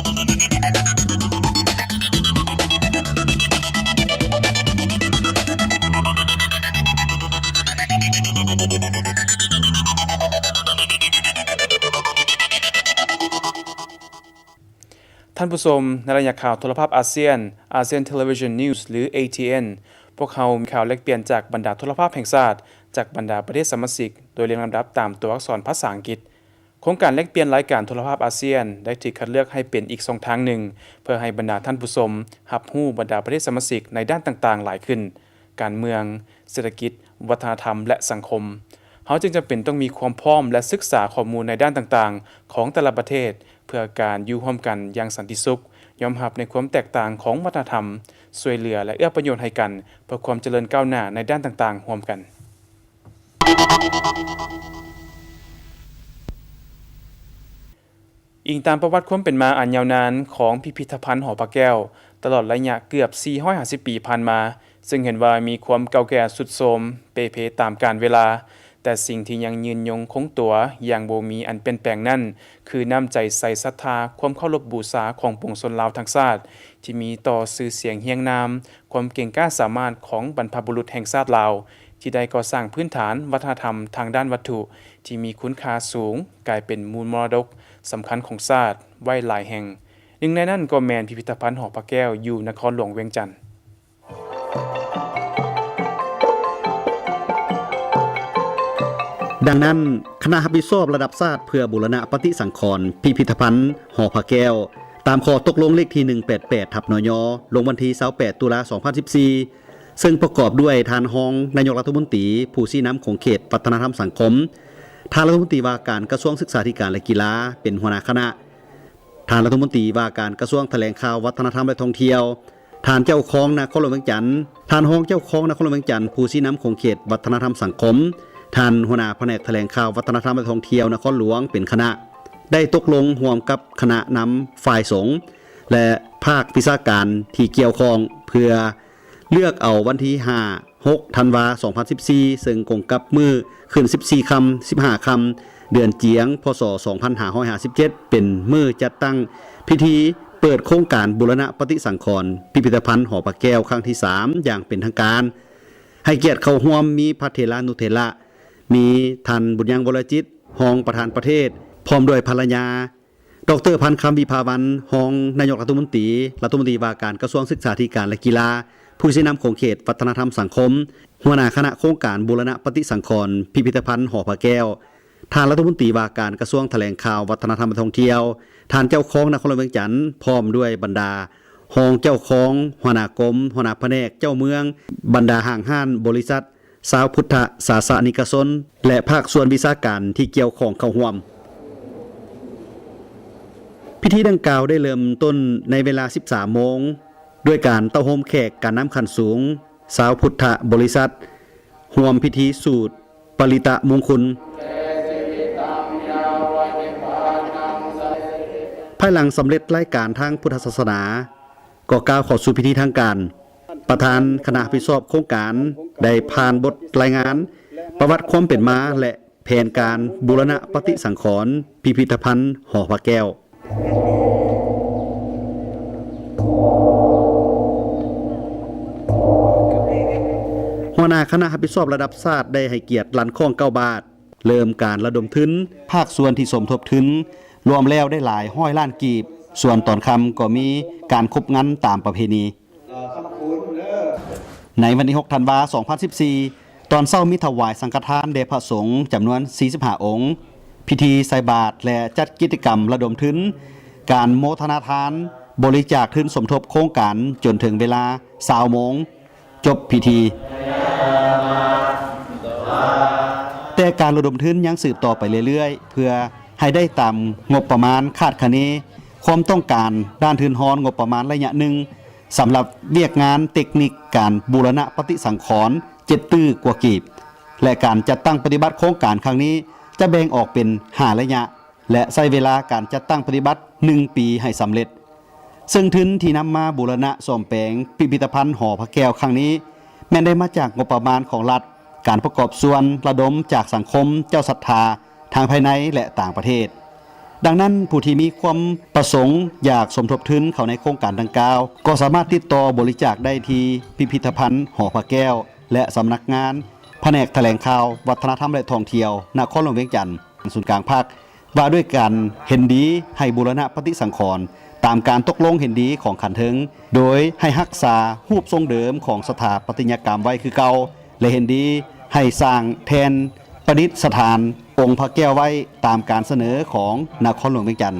ທ່ານຜູ້ຊົມ, ໃນໄລຍະຂ່າວໂທລະພາບອາຊຽນ ASEAN Television News ຫຼື ATN, ພວກເຮົາມີຂ່າວແລກປ່ຽນຈາກບັນດາໂທລະພາບແຫ່ງຊາດ ຈາກບັນດາປະເທດສະມາຊິກ ໂດຍລຽງລຳດັບຕາມຕົວອັກສອນພາສາອັງກິດ. ໂຄງການແລກປ່ຽນລາຍການໂທລະພາບອາຊຽນ ໄດ້ຖືກຄັດເລືອກໃຫ້ເປັນອີກຊ່ອງທາງໜຶ່ງ ເພື່ອໃຫ້ບັນດາທ່ານຜູ້ຊົມຮັບຮູ້ບັນດາປະເທດສະມາຊິກໃນດ້ານຕ່າງໆຫຼາຍຂຶ້ນ, ການເມືອງ, ເສດຖະກິດ, ວັດທະນະທຳ ແລະ ສັງຄົມ. ເຮົາຈຶ່ງຈຳເປັນຕ້ອງມີຄວາມພ້ອມ ແລະ ສຶກສາຂໍ້ມູນໃນດ້ານຕ່າງໆຂອງແຕ່ລະປະເທດ ເພື່ອການຢູ່ຮ່ວມກັນຢ່າງສັນຕິສຸກ, ຍອມຮັບໃນຄວາມແຕກຕ່າງຂອງວັດທະນະທຳ, ຊ່ວຍເຫຼືອ ແລະ ເອື້ອປະໂຫຍດໃຫ້ກັນ ເພື່ອຄວາມຈະເລີນກ້າວໜ້າໃນດ້ານຕ່າງໆຮ່ວມກັນ. ອີງຕາມປະຫວັດຄວາມເປັນມາອັນຍາວນານຂອງພິພິທະພັນຫໍພະແກ້ວ ຕະຫຼອດໄລຍະເກືອບສີ່ຮ້ອຍຫ້າສິບປີຜ່ານມາ, ເຊິ່ງເຫັນວ່າມີຄວາມເກົ່າແກ່ຊຸດໂຊມ, ເປ່ເພຕາມການເວລາ, ແຕ່ສິ່ງທີ່ຍັງຍືນຍົງຄົງຕົວຢ່າງບໍ່ມີອັນປ່ຽນແປງນັ້ນ ຄືນ້ຳໃຈໃສສັດທາ, ຄວາມເຄົາລົບບູຊາຂອງປວງຊົນລາວທັງຊາດ ທີ່ມີຕໍ່ຊື່ສຽງຮຽງນາມ, ຄວາມເກັ່ງກ້າສາມາດຂອງບັນພະບຸລຸດແຫ່ງຊາດລາວ ທີ່ໄດ້ກໍ່ສ້າງພື້ນຖານວັດທະນະທຳທາງດ້ານວັດຖຸທີ່ມີຄຸນຄ່າສູງ ກາຍເປັນມູນມໍລະດົກສຳຄັນຂອງຊາດໄວ້ຫຼາຍແຫ່ງ. ໜຶ່ງໃນນັ້ນກໍແມ່ນພິພິທະພັນຫໍພະແກ້ວຢູ່ນະຄອນຫຼວງວຽງຈັນ. ດັ່ງນັ້ນ, ຄະນະຮັບຜິດຊອບລະດັບຊາດເພື່ອບູລະນະປະຕິສັງຂອນພິພິທະພັນຫໍພະແກ້ວ ຕາມຂໍ້ຕົກລົງເລກທີ ໜຶ່ງແປດແປດ ທັບ ນຍ ລົງວັນທີ ຊາວແປດ ຕຸລາ ສອງພັນສິບສີ່ ເຊິ່ງປະກອບດ້ວຍທ່ານຮອງນາຍົກລັດຖະມົນຕີ ຜູ້ຊີ້ນຳຂົງເຂດວັດທະນະທຳສັງຄົມ, ທ່ານລັດຖະມົນຕີວ່າການກະຊວງສຶກສາທິການ ແລະ ກິລາ ເປັນຫົວໜ້າຄະນະ, ທ່ານລັດຖະມົນຕີວ່າການກະຊວງຖະແຫຼງຂ່າວ ວັດທະນະທຳ ແລະ ທ່ອງທ່ຽວ, ທ່ານເຈົ້າຄອງນະຄອນຫຼວງວຽງຈັນ, ທ່ານຮອງເຈົ້າຄອງນະຄອນຫຼວງວຽງຈັນ ຜູ້ຊີ້ນຳຂົງເຂດວັດທະນະທຳສັງຄົມ, ທ່ານຫົວໜ້າພະແນກຖະແຫຼງຂ່າວ ວັດທະນະທຳ ແລະ ທ່ອງທ່ຽວນະຄອນຫຼວງເປັນຄະນະ, ໄດ້ຕົກລົງຮ່ວມກັບຄະນະນຳຝ່າຍສົງ ແລະ ພາກວິຊາການທີ່ກ່ຽວຂ້ອງ ເພື່ອ ເລືອກເອົາວັນທີ ຫ້າ ຫົກ ທັນວາ ສອງພັນສິບສີ່ ເຊິ່ງກົງກັບມື້ຂຶ້ນ ສິບສີ່ຄ່ຳ ສິບຫ້າຄ່ຳ ເດືອນຈຽງ ພ.ສ. ສອງພັນຫ້າຮ້ອຍຫ້າສິບເຈັດ ເປັນມື້ຈັດຕັ້ງພິທີເປີດໂຄງການບູລະນະປະຕິສັງຂອນພິພິທະພັນຫໍພະແກ້ວຄັ້ງທີສາມ ຢ່າງເປັນທາງການ. ໃຫ້ກຽດເຂົ້າຮ່ວມມີພະເຖລານຸເຖລະ, ມີທ່ານ ບຸນຍັງ ວໍລະຈິດ ຮອງປະທານປະເທດ ພ້ອມດ້ວຍພັນລະຍາ, ດອກເຕີ ພັນຄຳ ວິພາວັນ ຮອງນາຍົກລັດຖະມົນຕີ, ລັດຖະມົນຕີວ່າການກະຊວງສຶກສາທິການ ແລະ ກິລາ, ຜູ້ຊີ້ນຳຂົງເຂດວັດທະນະທຳສັງຄົມ, ຫົວໜ້າຄະນະໂຄງການບູລະນະປະຕິສັງຂອນພິພິທະພັນຫໍພະແກ້ວ, ທ່ານລັດຖະມົນຕີວ່າການກະຊວງຖະແຫຼງຂ່າວ ວັດທະນະທຳ ແລະ ທ່ອງທ່ຽວ, ທ່ານເຈົ້າຄອງນະຄອນຫຼວງວຽງຈັນ ພ້ອມດ້ວຍບັນດາຮອງເຈົ້າຄອງ, ຫົວໜ້າກົມ, ຫົວໜ້າພະແນກ, ເຈົ້າເມືອງ, ບັນດາຫ້າງຮ້ານ, ບໍລິສັດ, ຊາວພຸດທະສາສະນິກະຊົນ ແລະ ພາກສ່ວນວິຊາການທີ່ກ່ຽວຂ້ອງເຂົ້າຮ່ວມ. ພິທີດັ່ງກ່າວໄດ້ເລີ່ມຕົ້ນໃນເວລາ ສິບສາມໂມງ ດ້ວຍການເຕົ້າໂຮມແຂກການນຳຂັ້ນສູງ, ຊາວພຸດທະບໍລິສັດ ຮ່ວມພິທີສູດປະລິຕະມຸງຄຸນ. ພາຍຫຼັງສຳເລັດລາຍການທາງພຸດທະສາສະໜາ, ກໍກ່າວເຂົ້າສູ່ພິທີທາງການ. ປະທານຄະນະຮັບຜິດຊອບໂຄງການໄດ້ຜ່ານບົດລາຍງານປະຫວັດຄວາມເປັນມາ ແລະ ແຜນການບູລະນະປະຕິສັງຂອນພິພິທະພັນຫໍພະແກ້ວ. ຫົວໜ້າຄະນະຮັບຜິດຊອບລະດັບຊາດໄດ້ໃຫ້ກຽດລັ່ນຄ້ອງເກົ້າບາດ. ເລີ່ມການລະດົມທຶນ, ພາກສ່ວນທີ່ສົມທົບທຶນລວມແລ້ວໄດ້ຫຼາຍຮ້ອຍລ້ານກີບ, ສ່ວນຕອນຄ່ຳກໍມີການຄົບງັນຕາມປະເພນີ. ໃນວັນທີຫົກ ທັນວາ ສອງພັນສິບສີ່ ຕອນເຊົ້າມີຖວາຍສັງຄະທານແດ່ພະສົງຈຳນວນສີ່ສິບຫ້າອົງ, ພິທີໃສ່ບາດ ແລະ ຈັດກິດຈະກຳລະດົມທຶນ, ການໂມທະນາທານ, ບໍລິຈາກທຶນສົມທົບໂຄງການຈົນເຖິງເວລາຊາວໂມງ. ຈົບພິທີ. ແຕ່ການລະດົມທຶນຍັງສືບຕໍ່ໄປເລື້ອຍໆ ເພື່ອໃຫ້ໄດ້ຕາມງົບປະມານຄາດຄະເນຄວາມຕ້ອງການດ້ານທຶນຮອນງົບປະມານໄລຍະໜຶ່ງ ສຳລັບວຽກງານເຕັກນິກການບູລະນະປະຕິສັງຂອນເຈັດຕື້ກວ່າກີບ ແລະ ການຈັດຕັ້ງປະຕິບັດໂຄງການຄັ້ງນີ້ຈະແບ່ງອອກເປັນຫ້າໄລຍະ ແລະ ໃຊ້ເວລາການຈັດຕັ້ງປະຕິບັດໜຶ່ງປີໃຫ້ສຳເລັດ. ເຊິ່ງທຶນທີ່ນຳມາບູລະນະສ້ອມແປງພິພິທະພັນຫໍພະແກ້ວຄັ້ງນີ້ ແມ່ນໄດ້ມາຈາກງົບປະມານຂອງລັດ, ການປະກອບສ່ວນລະດົມຈາກສັງຄົມເຈົ້າສັດທາທັງພາຍໃນ ແລະ ຕ່າງປະເທດ. ດັ່ງນັ້ນ, ຜູ້ທີ່ມີຄວາມປະສົງຢາກສົມທົບທຶນເຂົ້າໃນໂຄງການດັ່ງກ່າວ ກໍສາມາດຕິດຕໍ່ບໍລິຈາກໄດ້ທີ່ພິພິທະພັນຫໍພະແກ້ວ ແລະ ສຳນັກງານພະແນກຖະແຫຼງຂ່າວ, ວັດທະນະທຳ ແລະ ທ່ອງທ່ຽວ ນະຄອນຫຼວງວຽງຈັນ, ສູນກາງພັກ ວ່າດ້ວຍການເຫັນດີໃຫ້ບູລະນະປະຕິສັງຂອນ ຕາມການຕົກລົງເຫັນດີຂອງຂັ້ນເທິງ, ໂດຍໃຫ້ຮັກສາຮູບຊົງເດີມຂອງສະຖາປັດຕະຍະກຳໄວ້ຄືເກົ່າ ແລະ ເຫັນດີໃຫ້ສ້າງແທ່ນປະດິດສະຖານອົງພະແກ້ວໄວ້ຕາມການສະເໜີຂອງນະຄອນຫຼວງວຽງຈັນ.